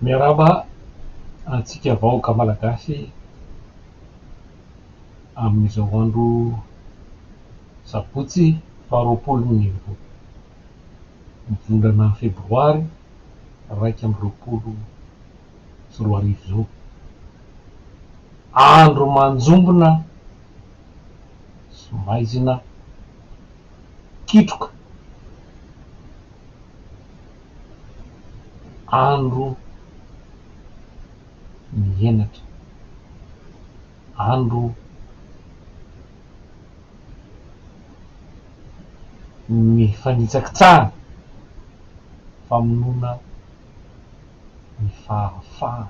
Miarahaba antsika vahoaka Malagasy amin'izao andro sabotsy faharoapolo ny volana febroary 2021 izao. Andro manjombona sy maizina kitroka. Andro ny henatra. Andro ny fanitsakitsahana, famonoana ny fahafahana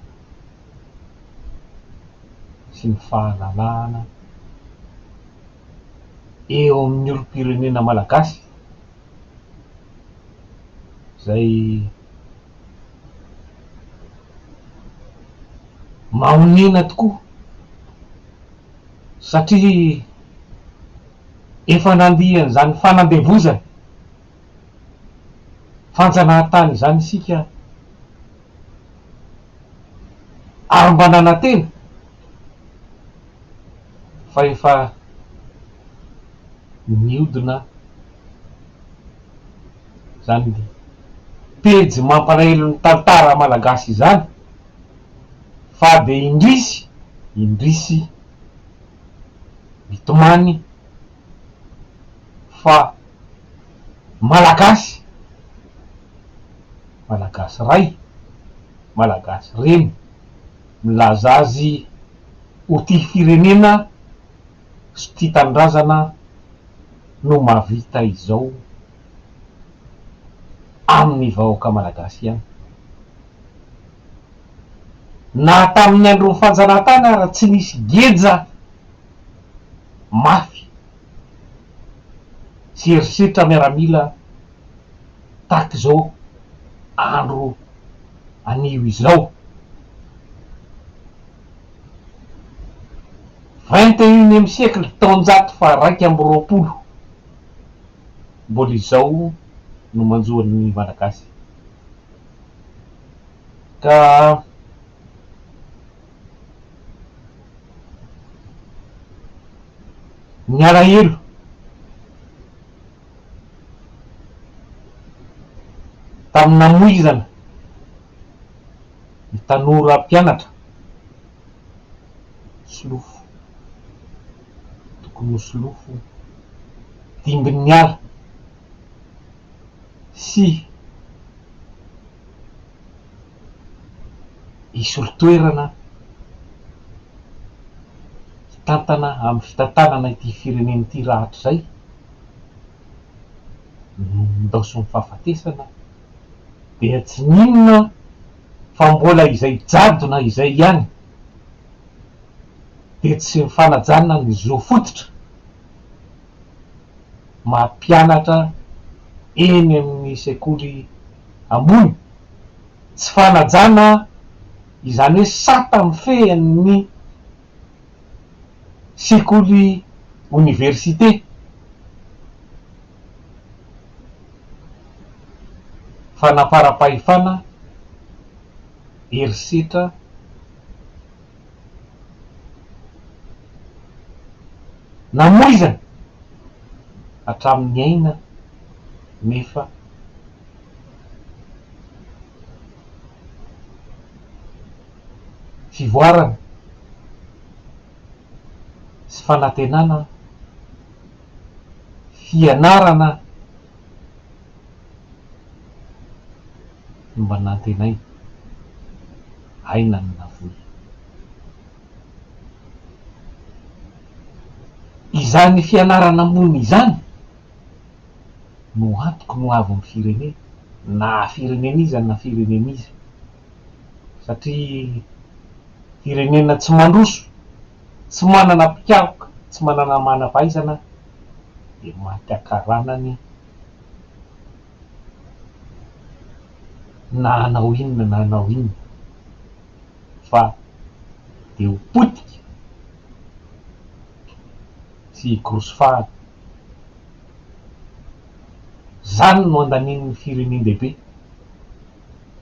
sy ny fahalalahana eo amin'ny olom-pirenena malagasy izay mahonena tokoa satria efa nandia an'izany fanandevozana, fanjanahantany izany isika ary mba nanantena fa efa niodina izany pejy mampalahelo ny tantara malagasy izany fa dia indrisy, indrisy mitomany fa malagasy, malagasy ray, malagasy reny milaza azy ho tia firenena sy tia tanindrazana no mahavita izao amin'ny vahoaka malagasy ihany. Na tamin'ny andron'ny fanjanahantany ara tsy nisy geja mafy sy herisetra miaramila tahaka izao andro anio izao. Vingt et unième siècle, taonjato faha-21, mbola izao no manjo an'ny Malagasy. Ka ny alahelo tamin'ny namoizana ny tanora mpianatra Solofo, tokony ho solofo dimbin'ny ala sy hisolo toerana hitantana amin'ny fitantanana ity firenena ity rahatrizay no nindaosin'ny fahafatesana dia tsy n'inona fa mbola izay jadona izay ihany dia tsy ny fanajana ny zo fototra maha mpianatra eny amin'ny sekoly ambony, tsy fanajana izany hoe sata mifehy ny sekoly oniversite. Fanaparam-pahefana, herisetra, namoizana hatramin'ny aina nefa fivoarana sy fanantenana fianarana no mba nantenaina, aina no navoy. Izany fianarana ambony izany no antoky ny ho avin'ny firenena, na firenena iza na firenena iza, satria firenena tsy mandroso Tsy manana mpikaroka, tsy manana manam-pahaizana dia maty akaranany na hanao inona na hanao inona fa dia ho potika sy hikorosofahana. Izany no andanian'ny firenen-dehibe.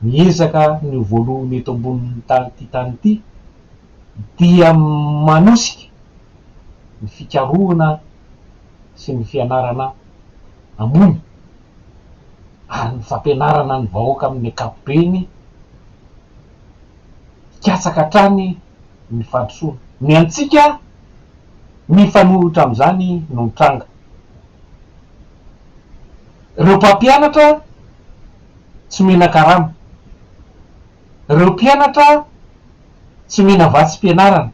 Miezaka ny ho voalohany eto ambonin'ny tany ity tany ity dia manosika ny fikarohana sy ny fianarana ambony ary ny fampianarana ny vahoaka amin'ny ankapobeny hikatsaka hatrany ny fandrosoana. Ny antsika mifanohitra amin'izany no mitranga. Ireo mpampianatra tsy omena karama. Ireo mpianatra tsy omena vatsim-pianarana.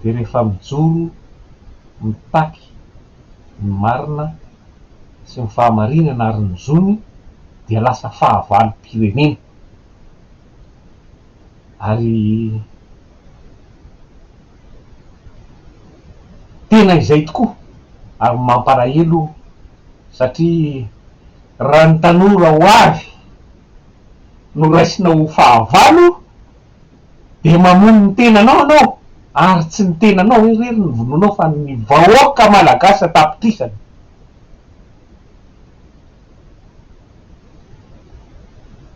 Dia rehefa mijoro mitaky ny marina sy ny fahamarinana ary ny zony dia lasa fahavalom-pirenena. Ary tena izay tokoa ary mampalahelo satria raha ny tanora ho avy no raisina ho fahavalo dia mamono ny tenanao ianao ary tsy ny tenanao irery no vonoinao fa ny vahoaka malagasy an-tapitrisany.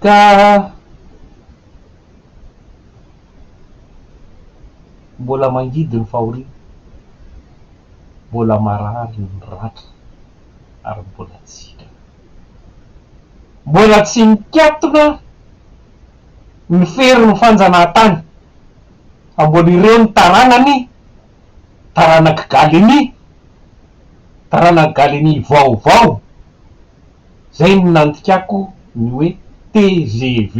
Ka mbola mangidy ny fahoriana, mbola marary ny ratra ary mbola tsy sitrana. Mbola tsy mikatona ny ferin'ny fanjanahantany fa mbola ireo ny taranany, taranak'i Galenie, taranak'i Galenie vaovao, zay no nandikako ny hoe tgv.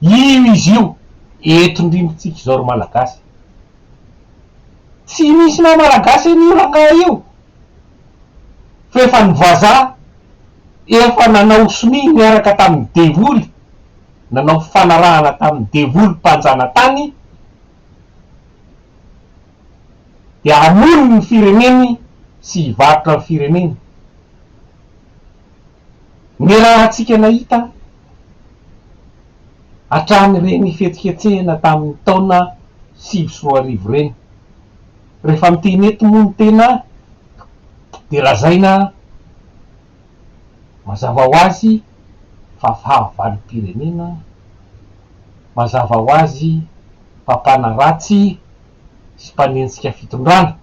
Io izy io, eto indrindra tsika izao ry Malagasy. Tsy misy maha Malagasy an'io rangahy io fa efa ny vazaha efa nanao sonia niaraka tamin'ny devoly, nanao fifanarahana tamin'ny devoly mpanjanatany dia hamono ny fireneny sy hivarotra ny fireneny. Niarahantsika nahita hatramin'ireny fihetsiketsehana tamin'ny taona 2009 ireny. Rehefa miteny eto moa ny tena dia lazaina mazava ho azy fa fahavalom-pirenena, mazava ho azy fa mpanaratsy sy mpanenjika fitondrana.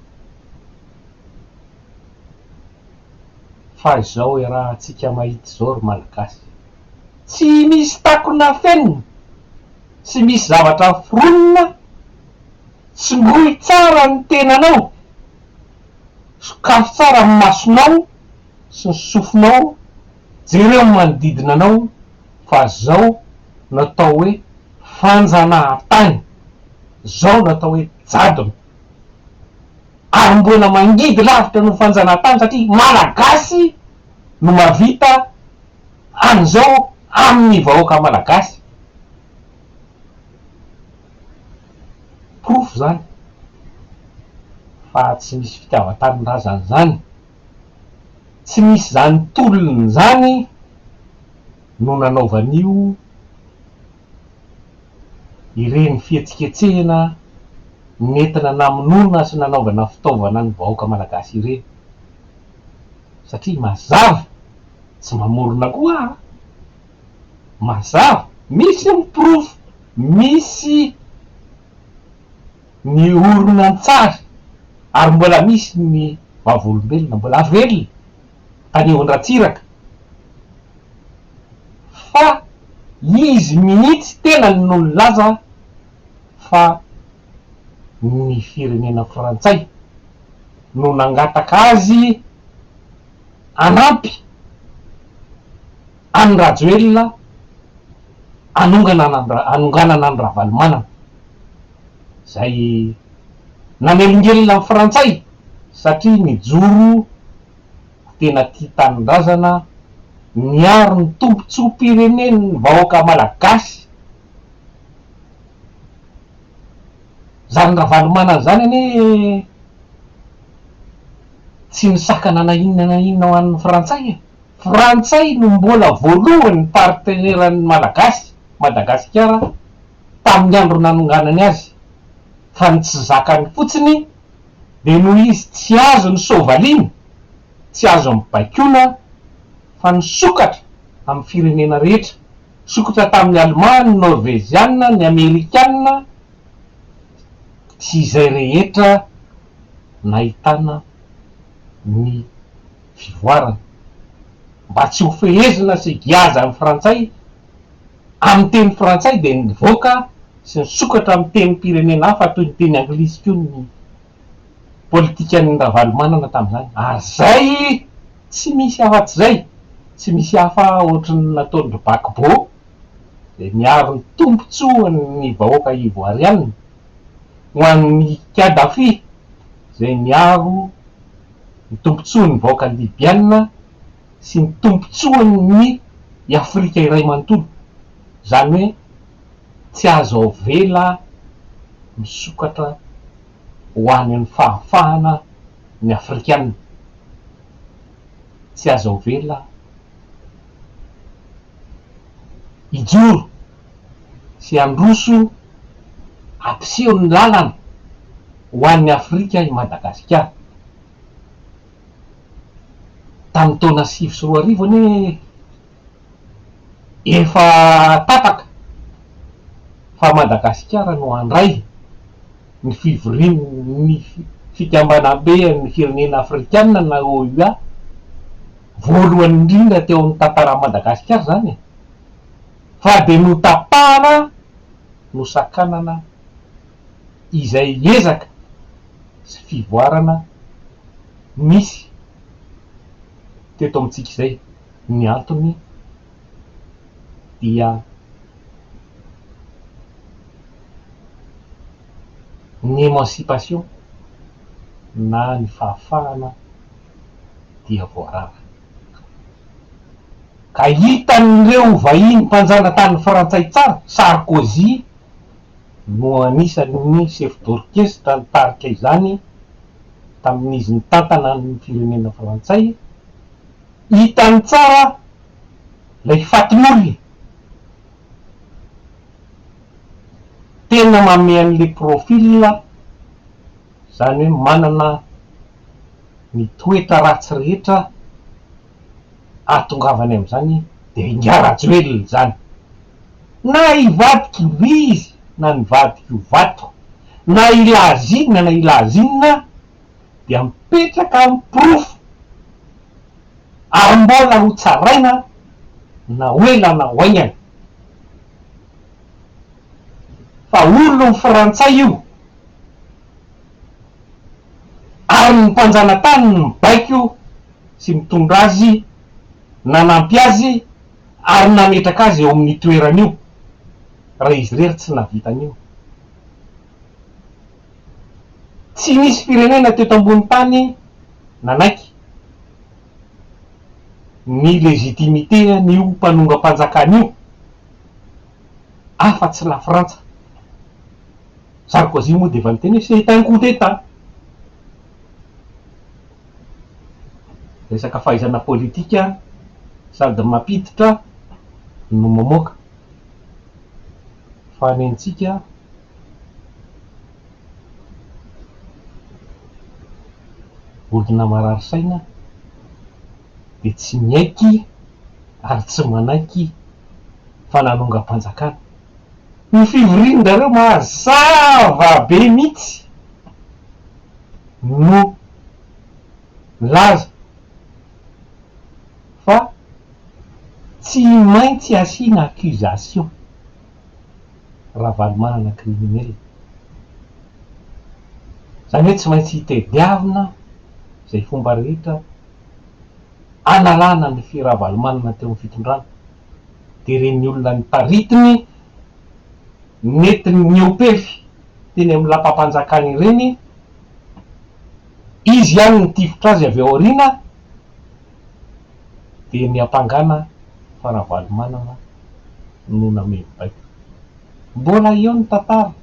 Fa izao iarahantsika mahita izao ry Malagasy, tsy misy takona afenina, tsy misy zavatra foronina, tsongoy tsara ny tenanao, sokafy tsara ny masonao sy ny sofinao, jereo ny manodidina anao fa zao no atao hoe fanjanahantany, zao no atao hoe jadona. Ary mbola mangidy lavitra noho fanjanahantany satria Malagasy no mahavita an'izao amin'ny vahoaka Malagasy. Porofo izany fa tsy misy fitiavan-tanindrazana izany, tsy misy izany tolona izany no nanaovan'io ireny fihetsiketsehina nentina namonoana sy nanaovana fitaovana ny vahoaka malagasy ireny satria mazava, tsy mamorona koa aho, mazava, misy ny porofo, misy ny horonantsary ary mbola misy ny vavolombelona mbola velona mpanehoan-dRatsiraka fa izy mihitsy tenany no nilaza fa ny firenena frantsay no nangataka azy hanampy an'i Rajoelina hanongana hanonganana an'i Ravalomanana izay nanelingelina ny frantsay satria nijoro ho tena tia tanindrazana, niaro ny tombontsoam-pirenen'ny vahoaka malagasy. Izany Ravalomanana izany anie tsy nisakana na inona na inona ho an'ny frantsay e! Frantsay no mbola voalohany parteneran'ny malagasy, Madagasikara, tamin'ny andro nanonganany azy, fa ny tsy zakany fotsiny dia noho izy tsy azony soavaliana, tsy azony baikoana. fa nisokatra amin'ny firenena rehetra, nisokatra tamin'ny Alemà, ny Norveziana, ny Amerikana sy izay rehetra nahitana ny fivoarana. Mba tsy ho fehezina sy giazan'ny frantsay amin'ny teny frantsay dia nivoaka sy nisokatra amin'ny tenim-pirenena hafa toy ny teny anglisy koa ny politikan'i Ravalomanana tamin'izany ary izay tsy misy afa-tsy izay, tsy misy hafa ohatry ny nataon-dry Gbagbo izay niaro ny tombontsoan'ny vahoaka ivoarianina, ho an'i Kadhafi izay niaro ny tombontsoan'ny vahoaka libiana sy ny tombontsoan'ny Afrika iray manontolo, izany hoe tsy azo avela misokatra ho any amin'ny fahafahana ny Afrikana. Tsy azo avela hijoro sy handroso hampiseho ny lalana ho an'ny Afrika i Madagasikara. Tamin'ny taona 2009 anie Efa tapaka fa Madagasikara no handray ny fivorian'ny fikambanamben'ny firenena afrikanina na OUA, voalohany indrindra teo amin'ny tantaran'i Madagasikara izany e! Fa dia notapahana, nosakanana izay ezaka sy fivoarana nisy teto amintsika izay. Ny antony dia ny émancipation na ny fahafahana dia voarara. Ka hitan'ireo vahiny mpanjanatany frantsay tsara, Sarkozy no anisan'ny chef d'orchestre nitarika izany tamin'izy nitantana ny firenena frantsay, Hitany tsara ilay fatin'olona. Tena manome an'ilay profil, izany hoe manana ny toetra ratsy rehetra ahatongavany amin'izany dia ingahy Rajoelina izany. Na hivadika ho vy izy na nivadika ho vato, na hilaza inona na hilaza inona dia mipetraka ny porofo ary mbola ho tsaraina na ho ela na ho haingana fa olon'ny frantsay io ary ny mpanjanatany no mibaiko sy mitondra azy nanampy azy ary nametraka azy eo amin'io toerana io raha izy irery tsy nahavita an'io. Tsy nisy firenena teto ambony tany nanaiky ny légitimité an'io mpanongam-panjakana io afa tsy la Frantsa. Sarkozy moa dia efa niteny hoe c'est un coup d'Etat. Resaka fahaizana politika sady mampiditra no mamoaka. Fa ny antsika. Olona marary saina dia tsy miaiky ary tsy manaiky fa nanongam-panjakana. Ny fivorian-drareo mazava be mihitsy no milaza fa tsy maintsy asiana accusation. Ravalomanana criminel. Izany hoe tsy maintsy hitediavina izay fomba rehetra analana ny fi Ravalomanana teo amin'ny fitondrana. Dia ireny olona nitaritiny nentiny nihoa-pefy teny amin'ny lapam-panjakana ireny, izy ihany nitifitra azy avy ao aoriana, dia niampangana fa Ravalomanana no nameno baiko. Mbola eo ny tantara,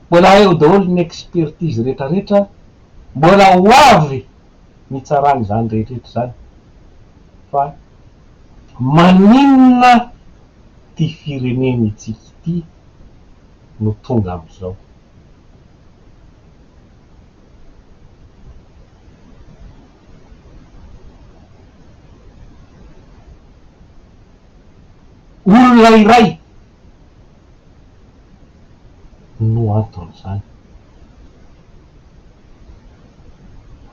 mbola eo daholo ny expertise retraretra, mbola ho avy ny hitsarana izany rehetrretra izany fa maninona ity firenenitsika ity no tonga amin'izao? Olona iray no anton'izany.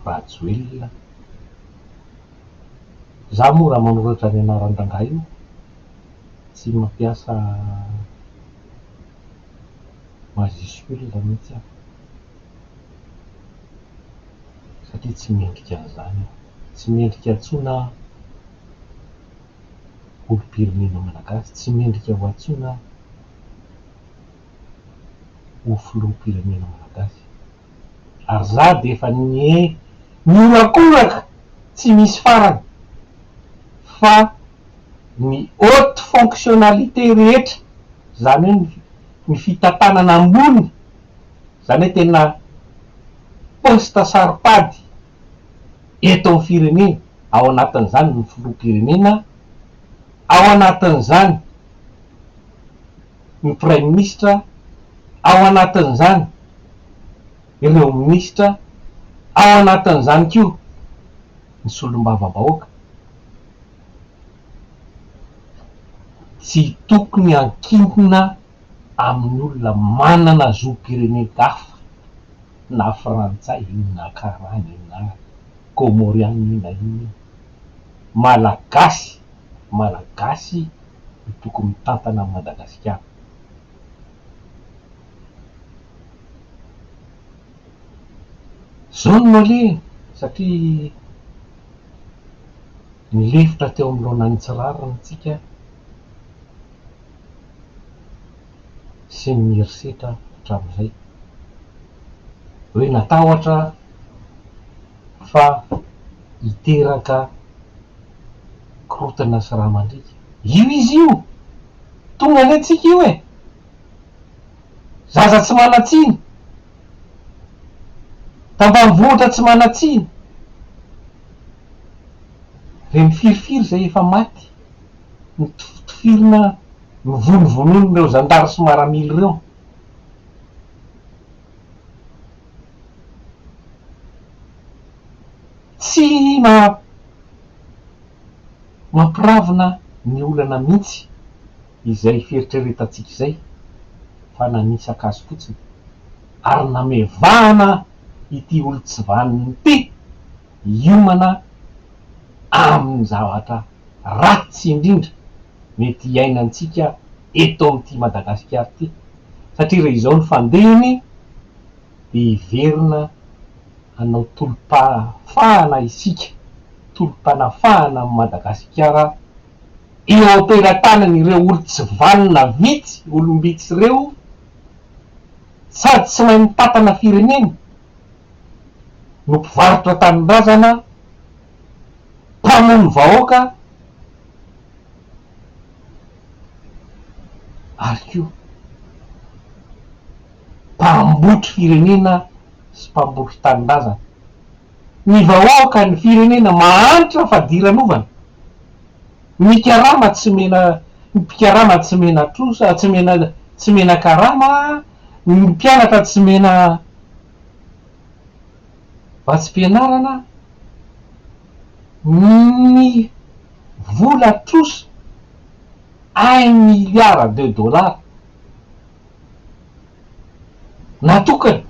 Rajoelina. Za moa raha manoratra ny anaran-drangahy io tsy mampiasa majuscule mihitsy aho satria tsy mendrika an'izany aho. Tsy mendrika antsoina aho olom-pirenena malagasy, tsy mendrika ho antsoina aho ho filoham-pirenena malagasy. Ary za dia efa nihorakoraka tsy misy farany fa ny haute fonctionnalité rehetra, izany hoe ny fitantanana ambony, izany hoe tena poste saro-pady eto amin'ny firenena, ao anatin'izany ny filoham-pirenena, ao anatin'izany ny praiminisitra, ao anatin'izany ireo minisitra, ao anatin'izany koa ny solombavambahoaka. Tsy tokony ankinina amin'ny olona manana zom-pirenena hafa, na frantsay io na karana io na kômôriana io na inona io. Malagasy, Malagasy no tokony mitantana an'i Madagasikara. Zao no nalehany satria nilefitra teo anoloanan'ny tsy rariny tsika sy ny herisetra hatramin'izay. Hoe natahotra fa hiteraka korontana sy rà mandriaka. Io izy io! Tonga anie tsika io e! Zaza tsy manan-tsiny! Tambanivohitra tsy manan-tsiny! Reny firifiry izay efa maty, notifitifirina, novonovonoin'ireo zandary sy maramila ireo. Tsy mampiravina ny olana mihitsy izay fieritreretantsika izay fa nanisaka azy fotsiny ary namevahana ity olon-tsy vanona ity hiomana amin'ny zavatra ratsy indrindra mety hiainantsika eto amin'ity Madagasikara ity satria raha izao ny fandehany dia hiverina hanao tolom-pahafahana isika, tolom-panafahana amin'i Madagasikara eo am-pelatanan'ireo olon-tsy vanona vitsy, olom-bitsy ireo sady tsy mahay mitantana firenena no mpivarotra tanindrazana, mpamono vahoaka ary koa mpambotry firenena sy mpambotry tanindrazana. Ny vahoaka, ny firenena mahantra fadiranovana. Ny karama tsy mena, ny mpikarama tsy mena trosa, tsy mena, tsy mena karama, ny mpianatra tsy mena vatsim-pianarana, ny vola trosa un milliard de dollars. Natokana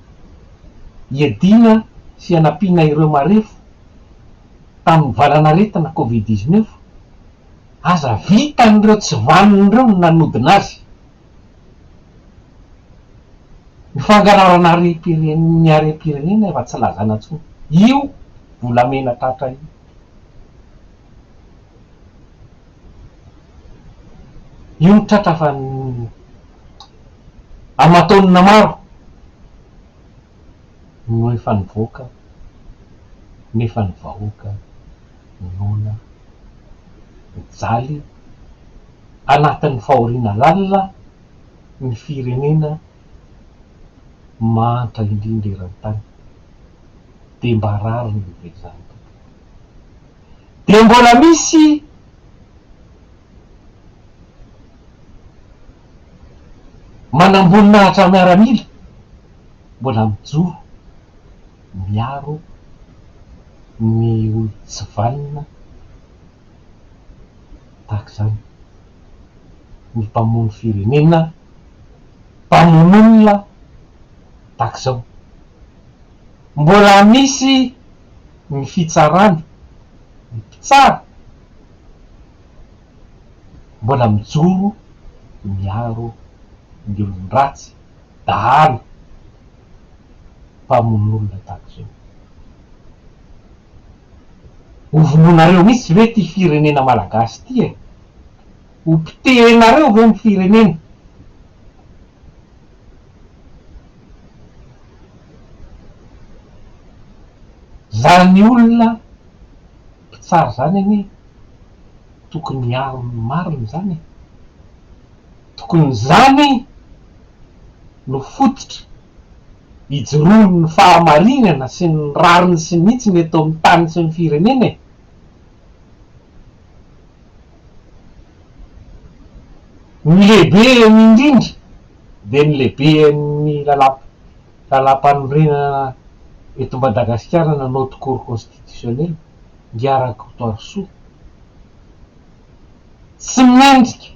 hiadiana sy hanampiana ireo marefo tamin'ny valanaretina Covid 19, aza vitan'ireo tsy vanona ireo ny nanodina azy. Ny fangalarana harem-pirenena ny harem-pirenena efa tsy lazaina intsony. Io volamena tratra io. Io no tratra fa aman-taonina maro no efa nivoaka nefa ny vahoaka noana, mijaly, anatin'ny fahoriana lalina ny firenena mahantra indrindra eran-tany. Dia mba rariny ve izany tompoko? Dia mbola misy manamboninahitra miaramila mbola mijoro miaro ny olon-tsy vanona tahaka izany. ny mpamono firenena, mpamono olona tahaka izao. Mbola misy ny fitsarana, ny mpitsara mbola mijoro miaro ny olon-dratsy, dahalo, mpamono olona tahaka izao. Ho vonoinareo mihitsy ve ity firenena malagasy ity e? Ho potehinareo ve ny firenena? Zany olona mpitsara zany anie tokony hiaro ny marina zany e! Tokony zany no fototra ijoroan'ny fahamarinana sy ny rariny sy ny hitsiny eto amin'ny tany sy ny firenena e! Ny lehibeny indrindra dia ny lehiben'ny lalàmpanorenana eto Madagasikara na notre cour constitutionnelle, Ingahy Rakotoarisoa. Tsy mendrika,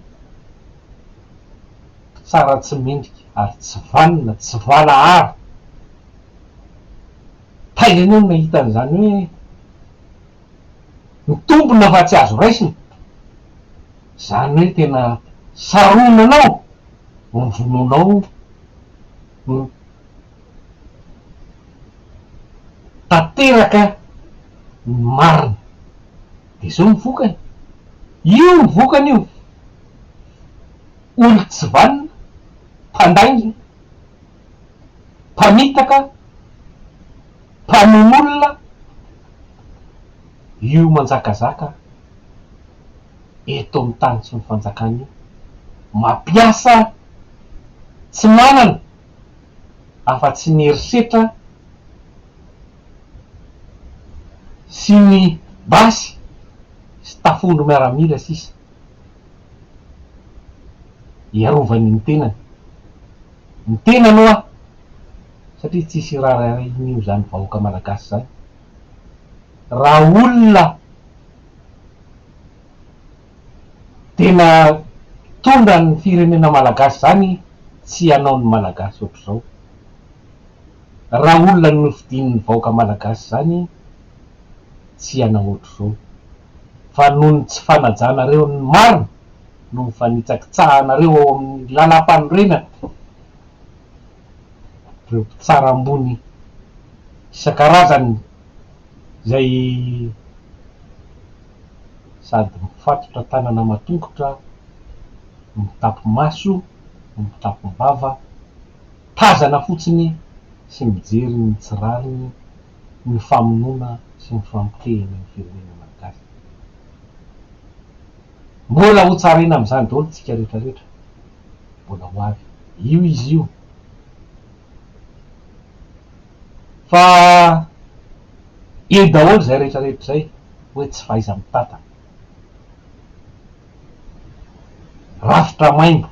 mpitsara tsy mendrika ary tsy vanona, tsy valahara. Taiza ianao no nahita an'izany hoe mitombina fa tsy azo raisina? Izany hoe tena saronanao ny vonoanao no tanteraka ny marina. Dia izao ny vokany. Io ny vokany io. Olon-tsy vanona, mpandainga, mpamitaka, mpamono olona, io manjakazaka eto amin'ny tany sy ny fanjakana io. Mampiasa tsy manana afa-tsy ny herisetra sy ny basy sy tafondro miaramila sisa hiarovany ny tenany. Ny tenany hoa satria tsisy iraharahian'io izany vahoaka malagasy izany. Raha olona tena mitondra ny firenena malagasy izany tsy hanao ny malagasy ohatr'izao. Raha olona nofidin'ny vahoaka malagasy izany tsy hanao ohatr'izao. Fa noho ny tsy fanajanareo ny marina, noho ny fanitsakitsahanareo ao amin'ny lalampanorenana, ireo mpitsara ambony isan-karazany izay sady mifatotra tanana aman-tongotra, mitapi-maso, mitapi-bava, tazana fotsiny sy mijery ny tsy rariny, ny famonoana sy ny famotehana ny firenena malagasy. Mbola ho tsaraina amin'izany daholo tsika rehetra rehetra. Mbola ho avy. Io izy io. Fa eo daholo izay rehetra rehetra izay hoe tsy fahaiza-mitantana. Rafitra maimbo.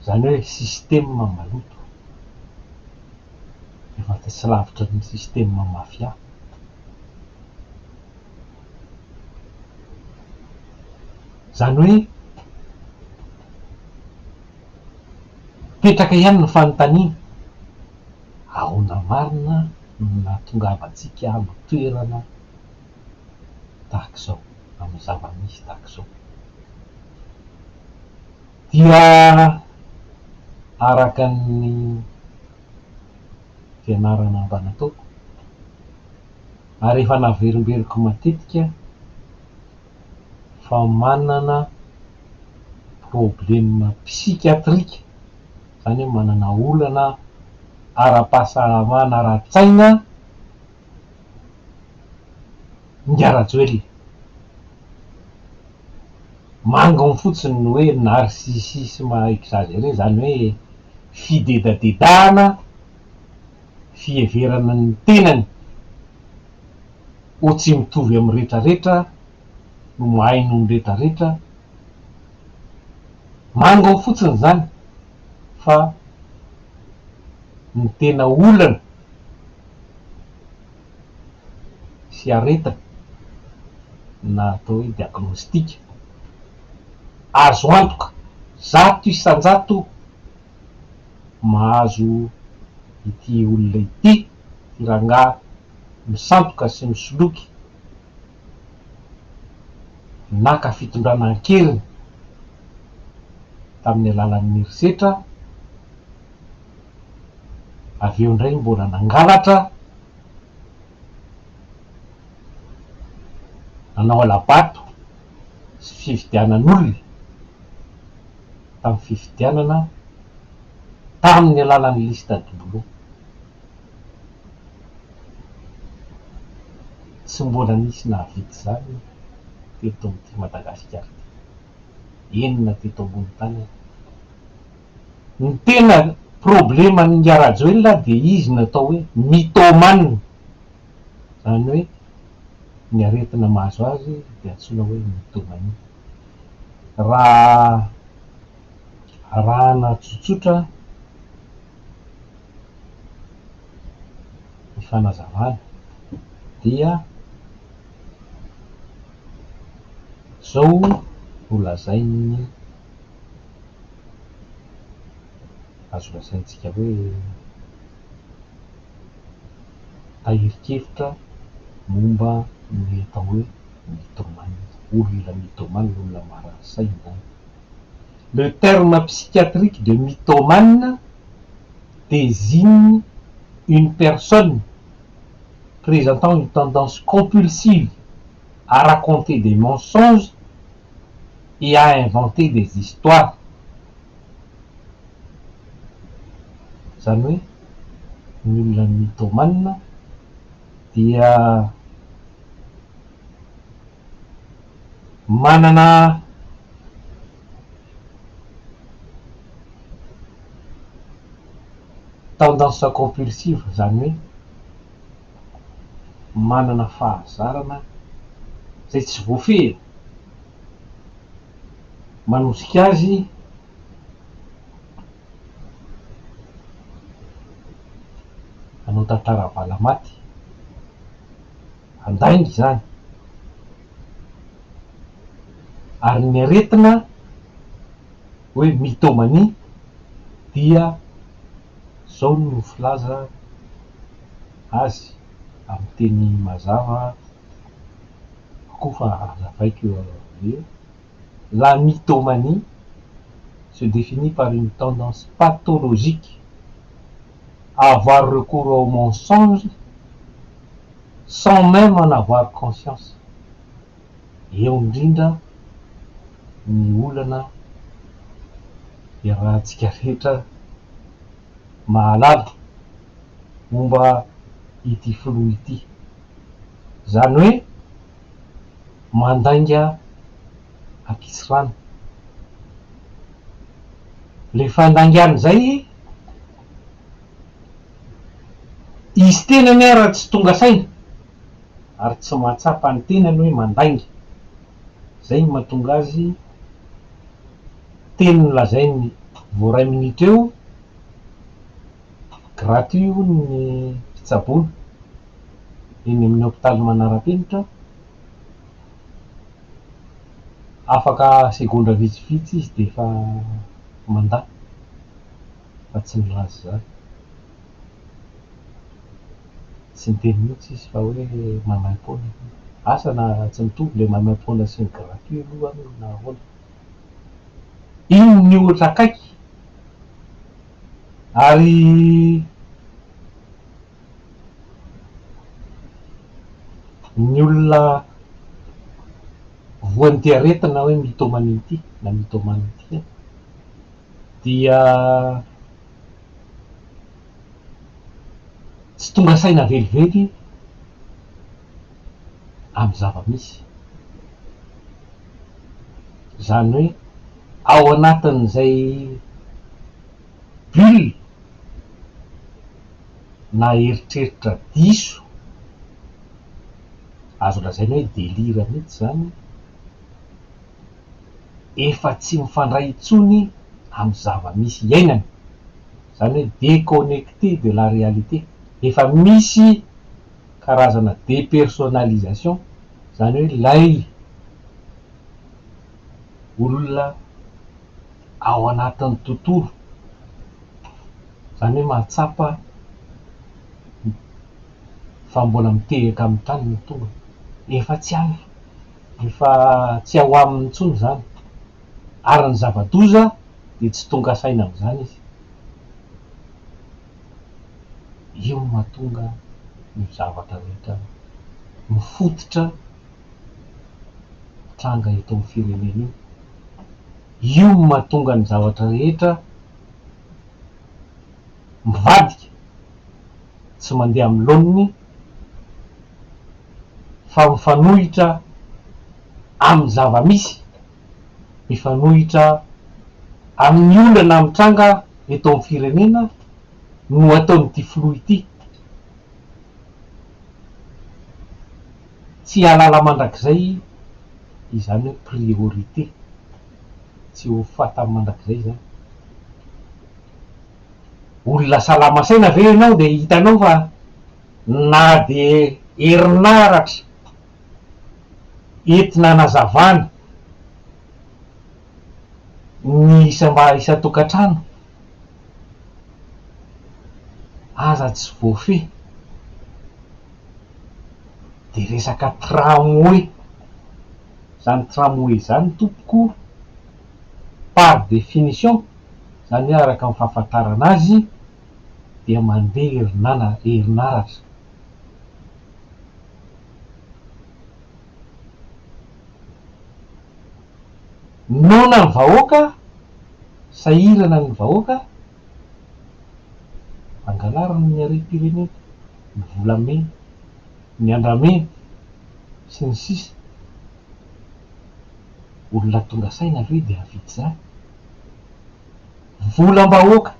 Izany hoe système maloto. Efa tsy lavitry ny système mafia. Izany hoe mipetraka ihany ny fanontaniana, ahoana marina no nahatongavantsika amin'ny toerana tahaka izao, amin'ny zava-misy tahaka izao? Dia araka ny fianarana mba nataoko, ary efa naverimberiko matetika fa manana problème psychiatrique, izany hoe manana olana ara-pahasalamana ara-tsaina Ingahy Rajoelina. Manginy fotsiny ny hoe narcissisme exagéré, izany hoe fidedadedahana, fiheverana ny tenany ho tsy mitovy amin'ny retraretra, no mahay noho ny retraretra. Manginy fotsiny izany fa ny tena olana sy aretina na atao hoe diagnostic. Azo antoka 100% mahazo ity olona ity, ity rangahy misandoka sy misoloky naka fitondrana an-keriny tamin'ny alalan'ny herisetra, avy eo indray mbola nangalatra, nanao hala-bato sy fividianan'olona tamin'ny fifidianana tamin'ny alalan'ny liste doublon. Tsy mbola nisy nahavita izany teto amin'ity Madagasikara ity. Eny na teto ambony tany aza. Ny tena probleman'ingahy Rajoelina dia izy no atao hoe mythomane. Izany hoe ny aretina mahazo azy dia antsoina hoe mythomanie. Raha arahana tsotsotra ny fanazavana dia izao no lazain'ny azo lazaintsika hoe tahirin-kevitra momba ny atao hoe mythomane, olona mythomane, olona marary saina izany. Le terme psychiatrique de mythomane désigne une personne présentant une tendance compulsive à raconter des mensonges et à inventer des histoires. Izany hoe ny olona mythomane dia manana tendance compulsive, izany hoe manana fahazarana izay tsy voafehiny, manosika azy hanao tantara valamaty. Handainga izany. Ary ny aretina hoe mythomanie dia izao no filaza azy amin'ny teny mazava kokoa fa hazavaiko avy eo, La mythomanie se définit par une tendance pathologique à avoir recours au mensonge sans même en avoir conscience. Eo indrindra ny olana iarahantsika rehetra mahalala momba ity filoha ity. Izany hoe mandainga ankitsirano. Ilay fandaingana izay, izy tenany ara tsy tonga saina ary tsy mahatsapa ny tenany hoe mandainga. Izay no mahatonga azy teny nolazainy vao iray minitra eo, gratuit hono ny fitsaboana eny amin'ny hopitaly manara-penitra. Afaka segondra vitsivitsy izy dia efa mandà fa tsy nilaza izany. Tsy niteny mihitsy izy fa hoe maimaimpoana. Asa na tsy mitovy ilay maimaimpoana sy ny gratuit aloha na ahoana. Iny ny ohatra akaiky ary Ny olona voan'ity aretina hoe mythomanie ity na mythomane ity dia tsy tonga saina velively amin'ny zava-misy. Izany hoe ao anatin'izay bulle na eritreritra diso, azo lazaina hoe delire mihitsy izany, efa tsy mifandray intsony amin'ny zava-misy iainany, izany hoe déconnecté de la réalité, efa misy karazana dépersonnalisation, izany hoe ilay. Olona ao anatin'ny tontolo, izany hoe mahatsapa fa mbola mitehaka amin'ny tany ny tongony. Efa tsy any, efa tsy ao aminy intsony izany. Ary ny zava-doza dia tsy tonga saina amin'izany izy. Io no mahatonga ny zavatra rehetra mifototra mitranga eto amin'ny firenena io. Io no mahatonga ny zavatra rehetra mivadika, tsy mandeha amin'ny laoniny fa mifanohitra amin'ny zava-misy, mifanohitra amin'ny olana mitranga eto amin'ny firenena no ataon'ity filoha ity. Tsy hahalala mandrakizay izany hoe priorité. Tsy ho fantany mandrakizay izany. Olona salama saina ve ianao dia hitanao fa na dia herinaratra entina hanazavana ny isan-tokantrano aza tsy voafehy dia resaka tramway, izany tramway izany tompoko par définition, izany hoe araka ny fahafantarana azy dia mandeha herinaratra. Noana ny vahoaka, sahirana ny vahoaka, angalariny ny harem-pirenena, ny volamena, ny andramena, sy ny sisa Olona tonga saina ve dia hahavita izany? Volam-bahoaka,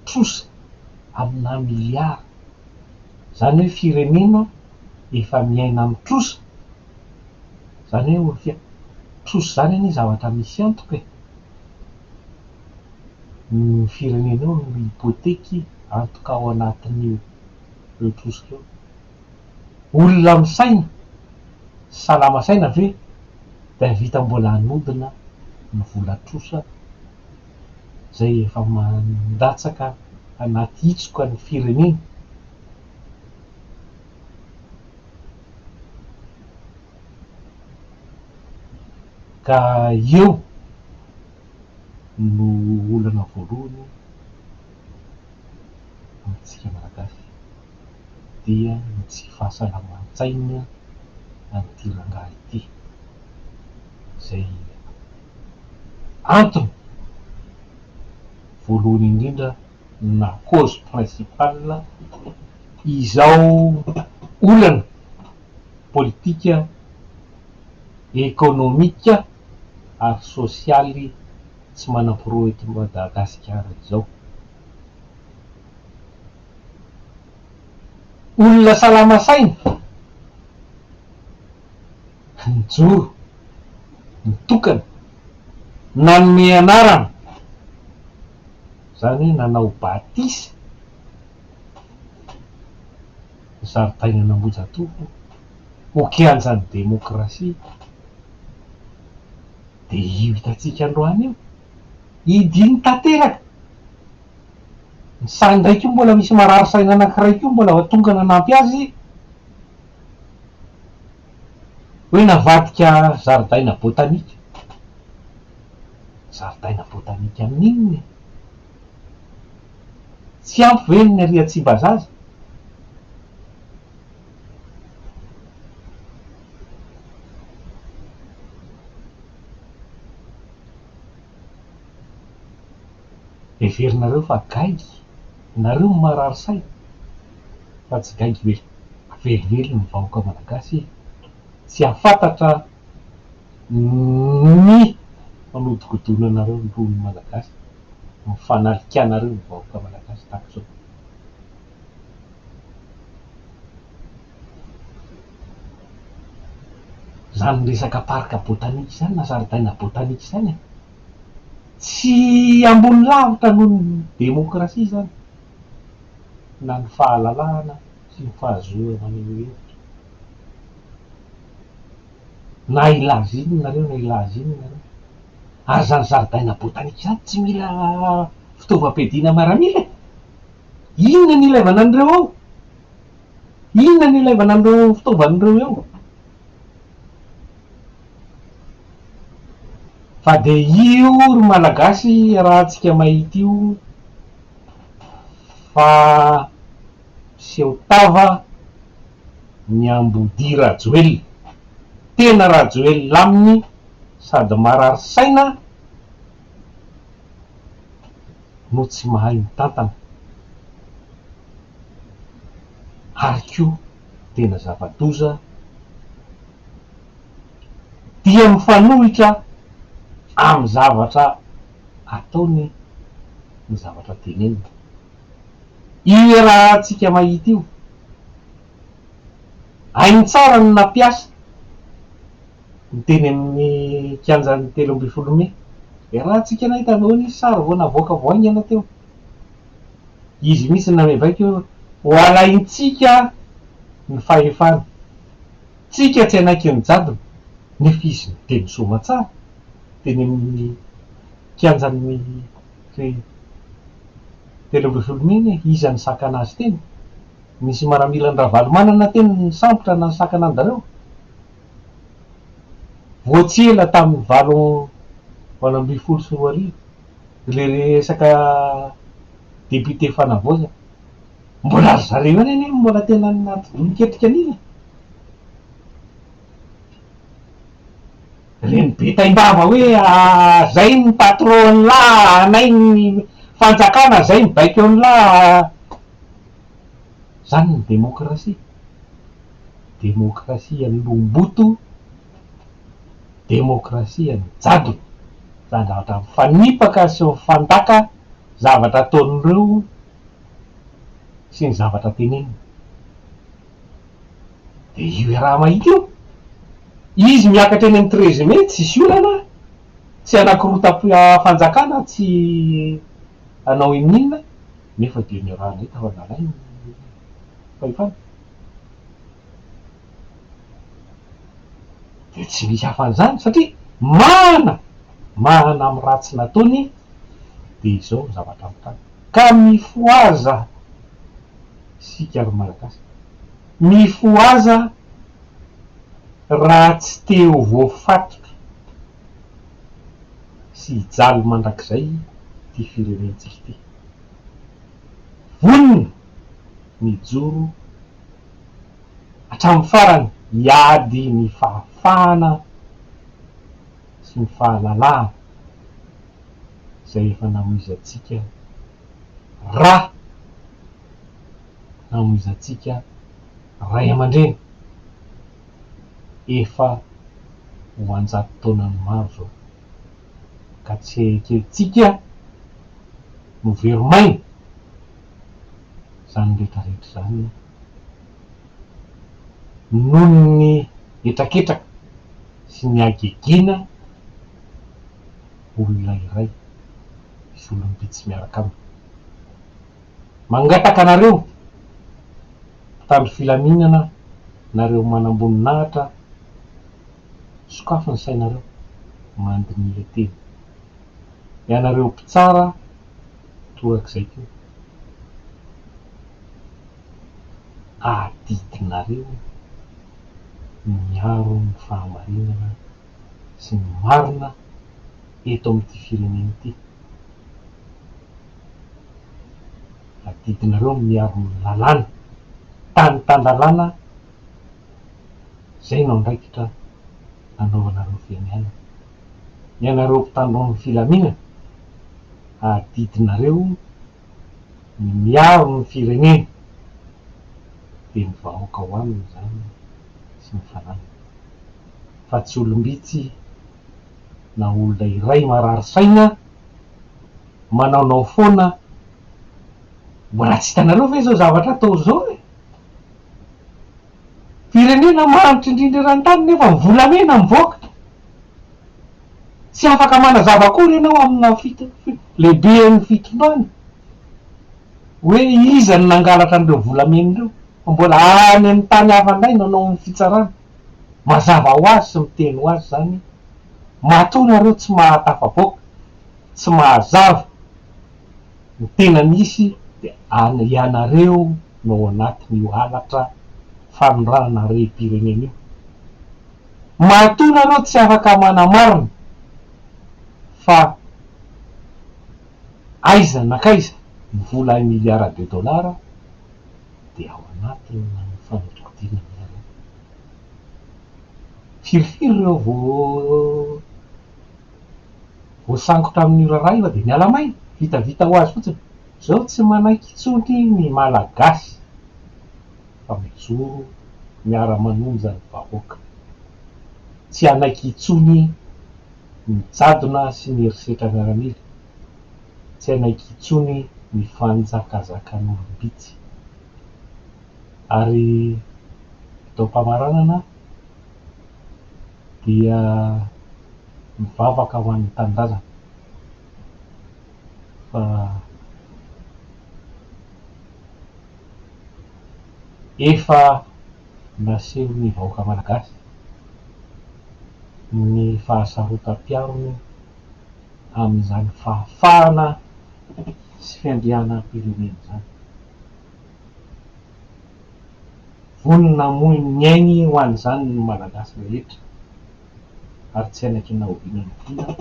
trosa amina miliara. Izany hoe firenena efa miaina amin'ny trosa. Izany hoe trosa izany anie zavatra misy antoka e. Ny firenena io no hypothèque antoka ao anatin'io ireo trosa ireo. Olona misaina, salama saina ve dia hahavita mbola hanodina ny vola trosa izay efa mandatsaka anaty hitsoka ny firenena? Ka eo no olana voalohany amintsika Malagasy dia ny tsy fahasalaman-tsaina an'ity rangahy ity izay antony voalohany indrindra na cause principale izao olana politika, ekonomika ary sosialy tsy manam-poroa eto Madagasikara izao. Olona salama saina, nijoro, nitokana, nanome anarana, izany hoe nanao batisa ny zaridainan'Ambohijatovo ho kianjan'ny demokrasia, dia io hitantsika androany io, hidiny tanteraka. Ny sahy indray koa mbola misy marary saina anankiray koa mbola tonga nanampy azy hoe navadika zaridaina botanika. Zaridaina botanika amin'inona e? Tsy ampy ve ny ary Tsimbazaza? Heverinareo fa gaigy nareo no marary saina fa tsy gaigy velively ny vahoaka malagasy tsy hahafantatra ny fanodikodonanareo ny lohan'ny malagasy, ny fanalikanareo ny vahoaka malagasy tahaka izao. Izany resaka parc botanique izany na zaridaina botanique izany e! Tsy ambony lavitra noho ny demokrasia izany na ny fahalalahana sy ny fahazoana maneho hevitra. Na hilaza inona nareo na hilaza inona nareo. Ary izany zaridaina botanika izany tsy mila fitaovam-piadiana miaramila e! Inona no ilaivana an'ireo ao? Inona no ilaivana an'ireo fitaovana ireo eo? Fa dia io ry Malagasy iarahantsika mahita io fa miseho tava ny ambodia Rajoelina. Tena Rajoelina aminy sady marary saina no tsy mahay mitantana ary koa tena zava-doza dia mifanohitra amin'ny zavatra ataony ny zavatra teneniny. Io iarahantsika mahita io, hainy tsara ny nampiasa ny teny amin'ny kianjan'ny 13 mey. Iarahantsika nahita vao nisy sary vao navoaka vao haingana teo. Izy mihitsy no nanome baiko hoe ho alaintsika ny fahefana. Tsika tsy hanaiky ny jadona, nefa izy niteny soamatsara teny amin'ny kianjan'ny 13 mey anie, iza nisakana azy teny? Nisy maramilan'i Ravalomanana teny nisambotra na nisakana an-dareo? Vao tsy ela tamin'ny 2018 ilay resaka député fanavaozana, mbola ry zareo ihany anie no mbola tena atidoha niketrika an'iny e! Ireny be taimbava hoe zay ny patron an'lah, anay ny fanjakana, zay mibaiko an'lah, zany ny demokrasia. Demokrasia ny lomboto, demokrasia ny jadona. Zany zavatra mifanipaka sy mifandaka zavatra ataon'ireo sy ny zavatra teneniny. Dia io iaraha-mahita io. Izy miakatra eny amin'ny 13 mai tsisy olana, tsy hanakorontam-panjakana, tsy hanao inon'inona, nefa dia niaraha-nahita fa nalainy ny fahefana. Dia tsy misy hafa an'izany satria mana, mana amin'ny ratsy nataony dia izao ny zavatra mitranga. Ka mifohaza isika ry Malagasy, mifohaza raha tsy te ho voafatotra sy hijaly mandrakizay ity firenentsika ity. Vonona ny hijoro hatramin'ny farany hiady ny fahafahana sy ny fahalalahana izay efa namoizantsika ra, namoizantsika ray aman-dreny efa ho an-jato taonany maro izao ka tsy ekentsika no very maina izany rehetra rehetra izany noho ny hetraketraka sy ny hagegena olona iray sy olom-bitsy miaraka aminy. Mangataka anareo mpitandro filaminana, nareo manamboninahitra, sokafy ny sainareo, mandiniha tena. Ianareo mpitsara torak'izay koa. Adidinareo ny miaro ny fahamarinana sy ny marina eto amin'ity firenena ity. Adidinareo ny miaro ny lalàna, tany tan-dalàna, izay no andraikitra nanaovanareo fianianana. Ianareo mpitandro ny filaminana, adidinareo ny miaro ny firenena dia ny vahoaka ao aminy izany sy ny fananany fa tsy olom-bitsy na olona iray marary saina manaonao foana mbola tsy hitanareo ve izao zavatra atao izao e? Firenena mahantra indrindra eran-tany nefa ny volamena mivoaka Tsy afaka manazava akory ianao amina lehiben'ny fitondrana hoe iza no nangalatra an'ireo volamena ireo fa mbola any amin'ny tany hafa indray no hanao ny fitsarana. Mazava ho azy sy miteny ho azy izany. Matoa nareo tsy mahatafavoaka, tsy mahazava ny tena misy dia ianareo no ao anatin'io halatra fanondranana harem-pirenena io. Matoa nareo tsy afaka manamarina fa aiza nankaiza ny vola un milliard de dollars dia ao anatin'ny fanodikodinana ianareo. Firifiry ireo vao voasangotra amin'io raharaha io fa dia miala maina, vitavita ho azy fotsiny. Izao tsy manaiky intsony ny Malagasy fa mijoro miara-manonja ny vahoaka. Tsy hanaiky intsony ny jadona sy ny herisetra miaramila. Tsy hanaiky intsony ny fanjakazakan'olom-bitsy. Ary eto am-pamaranana dia mivavaka ho an'ny tanindrazana fa efa nasehon'ny vahoaka malagasy ny fahasarotam-piarony amin'izany fahafahana sy fiandrianam-pirenena izany. Vonona hamoy ny ainy ho an'izany ny Malagasy rehetra ary tsy hanaiky na oviana na oviana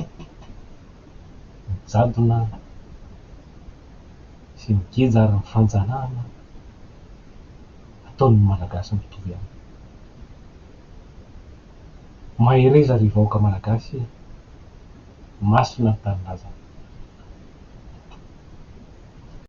ny jadona sy ny geja ary ny fanjanahana ataon'ny Malagasy mitovy aminy. Mahereza ry vahoaka Malagasy, masina ny tanindrazana.